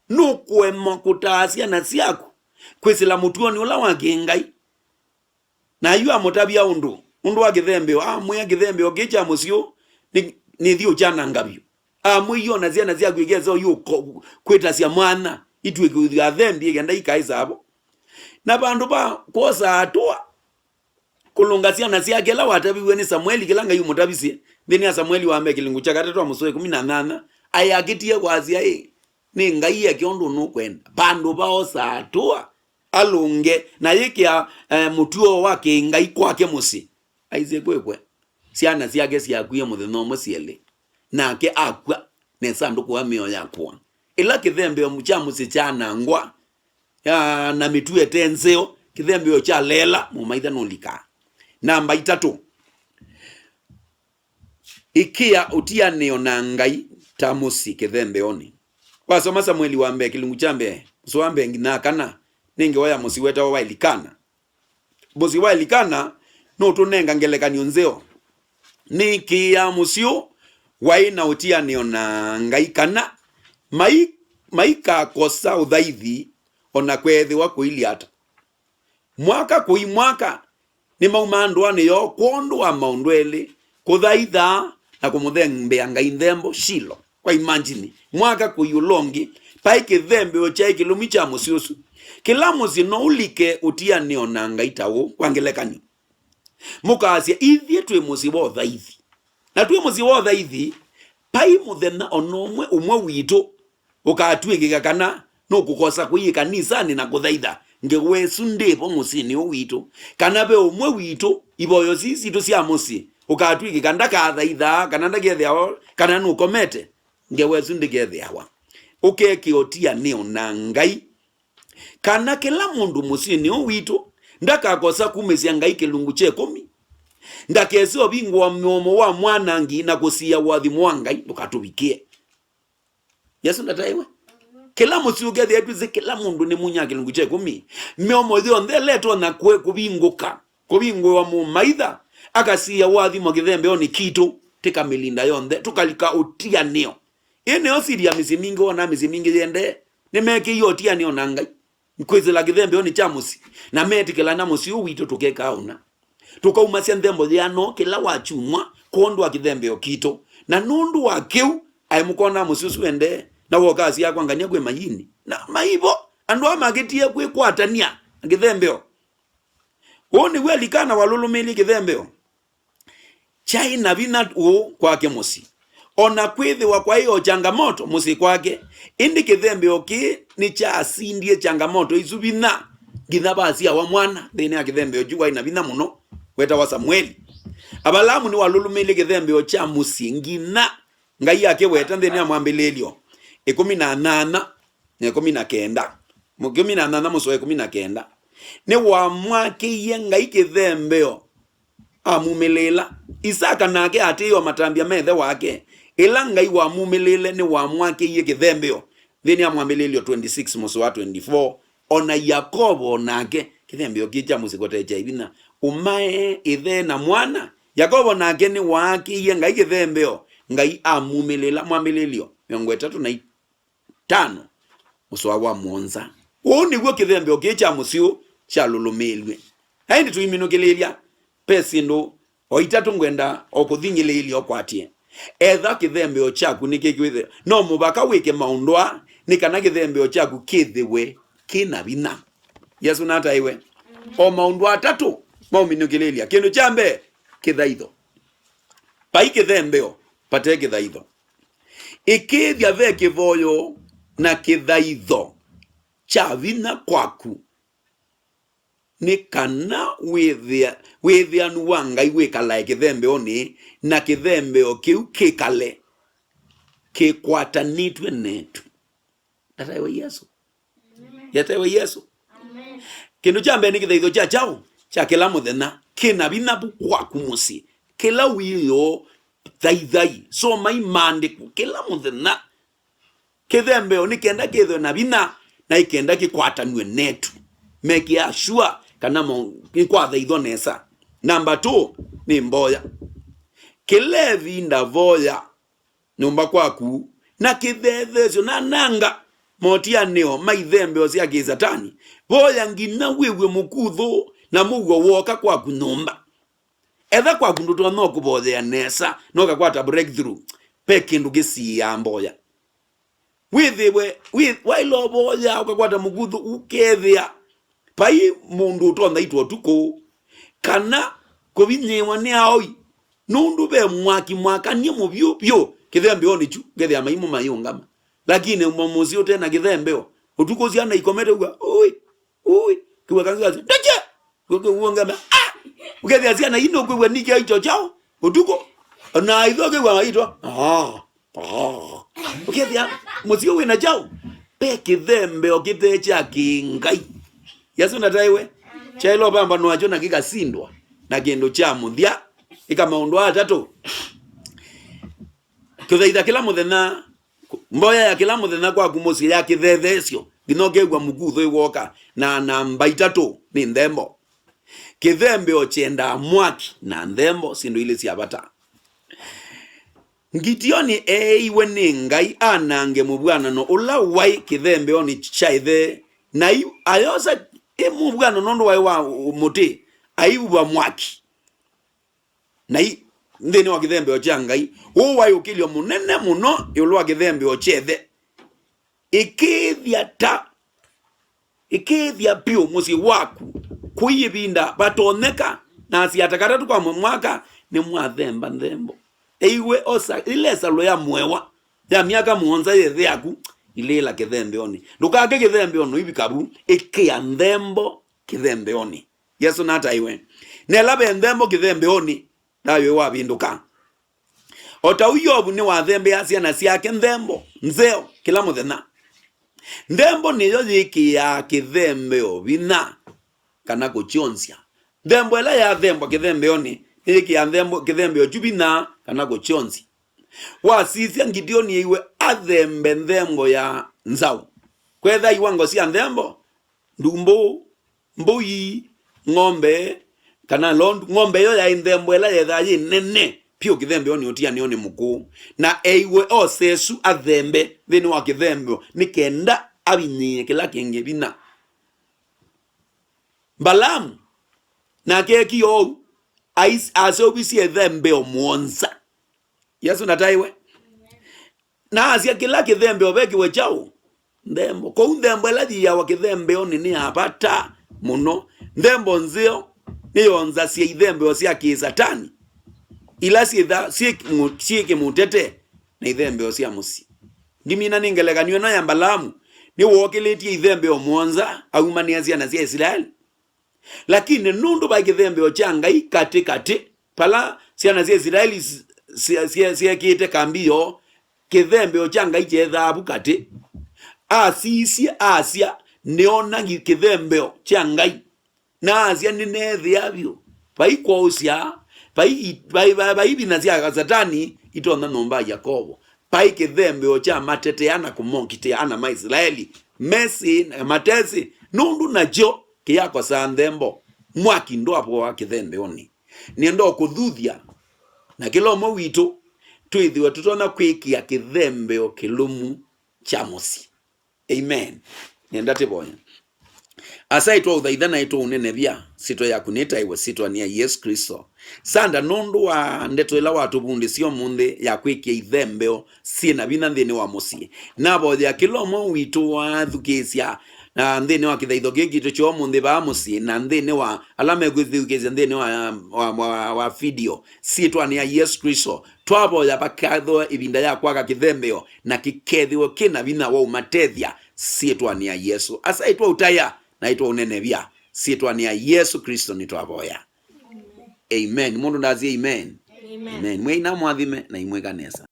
Nũkũema kũtaa syana syaku kwĩsĩla mũtuonĩ ũla wa kĩ-Ngai." Na yu amũtavya ũndũ, ũndũ wa kĩthembeo, amwĩa, "Kĩthembeo kĩĩ kya mũsyĩ ũũ nĩ, nĩthi ũkyananga vyũ." Amwĩie, "O na syana syaku ikesa ũyu ũko-, kwĩtasya mwana, itw'ĩke ũthi athembi, kenda ikaĩsa vo." Na vandũ va kwosa atũa, kũlũnga syana syake ila wataviw'e nĩ Samueli kĩla Ngai ũmũtavisye nthĩnĩ ya Samueli wa mbee kĩlungu kya katatũ wa mũsoa ĩkũmi na nyanya, aĩ akĩtie kwasya, "Ĩ, nĩ Ngai eke ũndũ nũkwenda." Vandũ va osa atũa, alũnge, na yĩkĩa, eh, mũtuo wa kĩ-Ngai kwake mũsyĩ. Aisye kwĩkwe, syana syake syakwie mũthenya ũmwe syelĩ, nake akw'a, na ĩsandũkũ ya mĩao yakũa. Ĩla kĩthembeo kya mũsyĩ kyanangwa, ya, na mĩtuo ĩte nzeo, kĩthembeo kyaleela, mũmaitha nũlikaa. Namba itatũ, ĩkĩa ũtianĩo na Ngai ta mũsyĩ kĩthembeonĩ. Wasoma Samueli wa mbee kĩlungu kya mbee, mũsoa wa mbee nginya kana, nĩ ngewa ya mũsyĩ wetawa wa Elikana. Mũsyĩ wa Elikana nũtũnenga ngelekany'o nzeo. Nĩkĩaa mũsyĩ ũũ waĩ na ũtianĩo na Ngai kana mai-, maikakosa ũthaithi o na kweethĩwa kũilyĩ ata. Mwaka kũi mwaka, nĩmaumaa ndũanĩ yoo kwondũ wa maũndũ elĩ, kũthaitha na kũmũthembea Ngai nthembo Shilo. Kwa imagine, mwaka kũi ũla ũngĩ, paĩ kĩthembeo kyaĩ kĩlũmi kya mũsyĩ ũsu. Kĩla mũsyĩ no ũlike ũtianĩo na Ngai ta ũũ, kwa ngelekany'o. Mũkaasya, "Ithyĩ twĩ mũsyĩ wa ũthaithi." Na twĩ mũsyĩ wa ũthaithi, paĩ mũthenya o na ũmwe, ũmwe witũ ũkatw'ĩkĩka kana nũkũkosa kũi ĩkanisanĩ na kũthaitha ngewa ĩsu ndĩvo mũsyĩnĩ ũũ witũ, kana ve ũmwe witũ ivoyo sii sitũ sya mũsyĩ ũkatw'ĩkĩka ndakathaithaa kana ndakethĩawa kana nũkomete, ngewa ĩsu ndĩkethĩawa. Ũkekĩa ũtianĩo na Ngai. Kana kĩla mũndũ mũsyĩnĩ ũũ witũ ndakakosa kumĩsya Ngai kĩlungu kya ĩkũmi. Ndakese ũvingũa mũomo wa mwanangi na kũsiĩa ũathimo wa Ngai ndũkatũvikĩe. Yesũ ndataĩwe. Kĩla mũsyĩ ũkethĩa twĩsĩ kĩla mũndũ nĩ munya kĩlungu kya ĩkũmi. Mĩomo yonthe ĩla ĩtonya kwe-, kũvingũka, kũvingũĩwa mũmaitha, akasiĩa ũathimo kĩthembeonĩ kitũ, tĩkamĩlinda yonthe, tũkalika ũtianĩo. Ĩ nĩyo siri ya mĩsyĩ mingĩ, wonaa mĩsyĩ mingĩ yendee, nĩmekĩie ũtianĩo na Ngai. Kwĩsĩla kĩthembeonĩ kya mũsyĩ, na metĩkĩlana mũsyĩ ũũ witũ tũkekaa ũna. Tũkaumasya nthembo yĩana kĩla wakyumwa kwondũ wa kĩthembeo kitũ. Na nũndũ wa kĩu, aĩ mũkonaa mũsyĩ ũsu endee, na wokasya kwangania kwĩ mayini. Na maivo, andũ aa makĩtie kwĩkwatany'a na kĩthembeo. Ũũ nĩw'o Elikana walũlũmĩĩlye kĩthembeo. Kyaĩ na vinya ũũ kwake mũsyĩ. O na kwĩthĩwa kwaĩ o changamoto mũsyĩ kwake, ĩndĩ kĩthembeo kĩĩ nĩkyasindie changamoto isu vinya, nginya vasyawa mwana nthĩnĩ wa kĩthembeo kyu waĩ na vinya mũno wetawa Samueli. Avalaamu nĩwalũlũmĩĩlye kĩthembeo kya mũsyĩ nginya Ngai akĩweta nthĩnĩ wa Mwambĩlĩĩlyo ĩkũmi na nyanya na ĩkũmi na kenda. Ĩkũmi na nyanya mũsoa ĩkũmi na kenda. Nĩwamwakĩie Ngai kĩthembeo amumĩlĩĩla. Isaka nake atĩĩe o matambya ma ĩthe wake. Ĩla Ngai wamumĩlĩĩle nĩwamwakĩie kĩthembeo. Nthĩnĩ wa Mwambĩlĩĩlyo twenty-six mũsoa wa twenty-four, o na Yakovo o nake kĩthembeo kĩĩ kya mũsyĩ kũte kyaĩ vinya. Ũmae, ĩthe na mwana. Yakovo nake nĩwaakĩie Ngai kĩthembeo. Ngai amumĩlĩĩla. Mwambĩlĩĩlyo mĩongo ĩtatũ na tano, mũsoa wa mũonza. Ũũ nĩw'o kĩthembeo kĩĩ kya mũsyĩ kyalũlũmĩĩlw'e. Na ĩndĩ tũiminũkĩlĩĩlya, ve syĩndũ o itatũ ngwenda o kũthing'ĩlĩĩlya ũkwatye. Etha kĩthembeo kyaku nĩkĩkwĩthĩwa, no mũvaka wĩke maũndũ aa nĩ kana kĩthembeo kyaku kĩthĩwe kĩ na vinya. Yesũ nataĩwe. O maũndũ atatũ maũminũkĩlĩĩlya. Kĩndũ kya mbee, kĩthaitho. Vai kĩthembeo vate kĩthaitho. Ĩkĩĩthya ve kĩvoyo na kĩthaitho kya vinya kwaku, nĩ kana wĩthĩa-, wĩthĩanu wa Ngai wĩkalae kĩthembeonĩ, na kĩthembeo kĩu kĩkale kĩkwatanĩtw'e netu. Ndataĩwe Yesũ. Amen. Yataĩwe Yesũ. Amen. Kĩndũ kya mbee nĩ kĩthaitho kya kyaũ? Kya kĩla mũthenya. Kĩ na vinya vu kwaku mũsyĩ. Kĩla wĩoo, thaithai, somai maandĩko kĩla mũthenya. Kĩthembeo nĩ kenda kĩthwe na vinya, na ĩ kenda kĩkwatanw'e netu. Mekĩaa sure kana mo-, nĩkwathaithwa nesa. Namba two nĩ mboya. Kĩla ĩvinda voya nyũmba kwaku, na kĩthetheesyo na nanga motianĩo ma ithembeo sya kĩ-Satani. Voya nginya wĩw'e mũkuthũ na mũuo wooka kwaku nyũmba. Etha kwaku ndũtonya kũvoyea nesa na ũkakwata breakthrough, ve kĩndũ kĩsiĩĩaa mboya. Wĩthĩwe, wĩ-, waĩle ũvoya ũkakwata mũkuthũ, ũkethĩa vai mũndũ ũtonya itwa ũtukũ, kana kũvinyĩĩwa nĩ aoi, nũndũ ve mwaki mwakanie mũvyũ vyũ kĩthembeonĩ kyu, ngethĩa maimũ mayĩũngama. Lakini mũsyĩ ũte na kĩthembeo, ũtukũ syana ikomete ũw'a, "Ũĩ, ũĩ," kĩw'a kanzũ kasyo, "Ndeke!" Ũkĩw'a ũngama, "Ah!" Ũkethĩa syana ii nũkwĩw'a nikya icho kyaũ ũtukũ, na itho ũkĩw'a maitwa, "Ah." Oh. Ũkethĩa mũsyĩ wĩ na kyaũ? Ve kĩthembeo kĩte kya kĩ-Ngai. Yesũ ndataĩwe. Amen. Kyaĩle ũvambanwa nakyo na kĩkasindwa na kĩndũ kya mũthya. Ĩka maũndũ aa atatũ. Kũthaitha kĩla mũthenya, mboya ya kĩla mũthenya kwaku mũsyĩ ya kĩthetheesyo, nginya ũkew'a mũkuthũ ĩwoka na namba itatũ nĩ nthembo. Kĩthembeo kyendaa mwaki na nthembo, syĩndũ ilĩ sya vata. Ngitioni eeiwe nĩ Ngai anange mũvw'anano ũla waĩ kĩthembeonĩ kya ĩthe, na yu ayosa ĩ mũvw'anano nũndũ waĩ wa mũtĩ, aiuva mwaki. Na i nthĩnĩ wa kĩthembeo kya Ngai, ũũ waĩ ũkĩlyo mũnene mũno ĩũlũ wa kĩthembeo kya ĩthe. Ĩkĩĩthya ta, ĩkĩĩthya vyũ mũsyĩ waku, kũi ĩvinda vatonyeka, na asyata katatũ kwa mwaka nĩmwathemba nthembo. Eiwe osa ĩla ĩsalũ ya mũewa ya myaka mũonza ya ĩthe yaku, ilĩĩla kĩthembeonĩ. Ndũkake kĩthembeonĩ ũivika vu, ĩkĩa nthembo kĩthembeonĩ. Yesũ nataĩwe. Na ĩla ve nthembo kĩthembeonĩ, thayũ wavĩndũka. O ta ũu Yovu nĩwathembeaa syana syake nthembo nzeo kĩla mũthenya. Nthembo nĩyo yĩkĩaa kĩthembeo vinya kana kũkyonsya. Nthembo ĩla yathembwa kĩthembeonĩ nĩyĩkĩaa nthembo, kĩthembeo kyu vinya kana kũkyonsya. Wasisya, Ngideoni eiwe athembe nthembo ya nzaũ. Kwetha iwango sya nthembo, ndumbũ, mbũi, ng'ombe, kana londu. Ng'ombe ĩyo yaĩ nthembo ĩla yethaa yĩ nene vyũ kĩthembeonĩ ũtianĩonĩ mũkũũ, na eiwe osesu athembe nthĩnĩ wa kĩthembeo nĩ kenda avinyĩĩe kĩla kĩngĩ vinya. Mbalaamu nake ekie ũu, ais-, aseũvisye ĩthembeo mũonza. Yesũ nataĩwe. Na asya kĩla kĩthembeo vekĩwe kyaũ? Nthembo. Kwoou nthembo ĩla yĩawa kĩthembeonĩ nĩ ya vata mũno. Nthembo nzeo nĩyonzasya ithembeo sya kĩ-Satani ila syĩtha syĩ kĩmũ-, syĩ kĩmũtete na ithembeo sya mũsyĩ. Ndimina nĩ ngelekany'o ĩno ya Mbalaamu, nĩwookĩlĩtye ithembeo mũonza aumanĩa syana sya Isilaeli. Lakini nũndũ vaĩ kĩthembeo kya Ngai katĩ katĩ, vala syana sya Isilaeli s-, sye-, sye-, syekĩĩte kambi yoo, kĩthembeo kya Ngai kyeethaa vu katĩ. Asisye, asya, nĩona ngi-, kĩthembeo kya Ngai. Na asya, nĩneethĩa vyũ. Vai kwoosya, vai, vai, vai, vai vinya sya Satani itonya nyũmba ya Yakovo. Vai kĩthembeo kya matetea na kũmokitĩa ana ma Isilaeli, mesĩ na matesĩ, nũndũ nakyo kĩyakosaa nthembo. Mwaki ndwavoa kĩthembeonĩ. Nĩenda ũkũthuthya, na kĩla ũmwe witũ twĩthĩwe tũtonya kwĩkĩa kĩthembeo kĩlũmu kya mũsyĩ. Amen. Nĩenda tĩvoye. Asa, ĩtwaũthaitha na ĩtwaũnenevya, syĩtwa yaku nĩtaĩwe syĩtwanĩ ya Yesũ Klĩsto. Sanda nũndũ wa ndeto ĩla watũvundĩsya ũmũnthĩ ya kwĩkĩa ithembeo syĩ na vinya nthĩnĩ wa mũsyĩ. Navoyea kĩla ũmwe witũ wathukĩĩsya, na nthĩnĩ wa kĩthaitho kĩĩ kitũ kya ũmũnthĩ vaa mũsyĩ, na nthĩnĩ wa ala mekwĩthukĩĩsya nthĩnĩ wa, wa, wa, wa video, syĩtwanĩ ya Yesũ Klĩsto, twavoya vakathwe ĩvinda ya kwaka kĩthembeo, na kĩkethĩwe kĩ na vinya wa ũmatethya syĩtwanĩ ya Yesũ. Asa, ĩtwaũtaĩa na ĩtwaũnenevya syĩtwanĩ ya Yesũ Klĩsto nĩtwavoya. Amen. Mũndũ ndasye amen. Amen. Amen. Mwĩai namwathime na imwĩka nesa.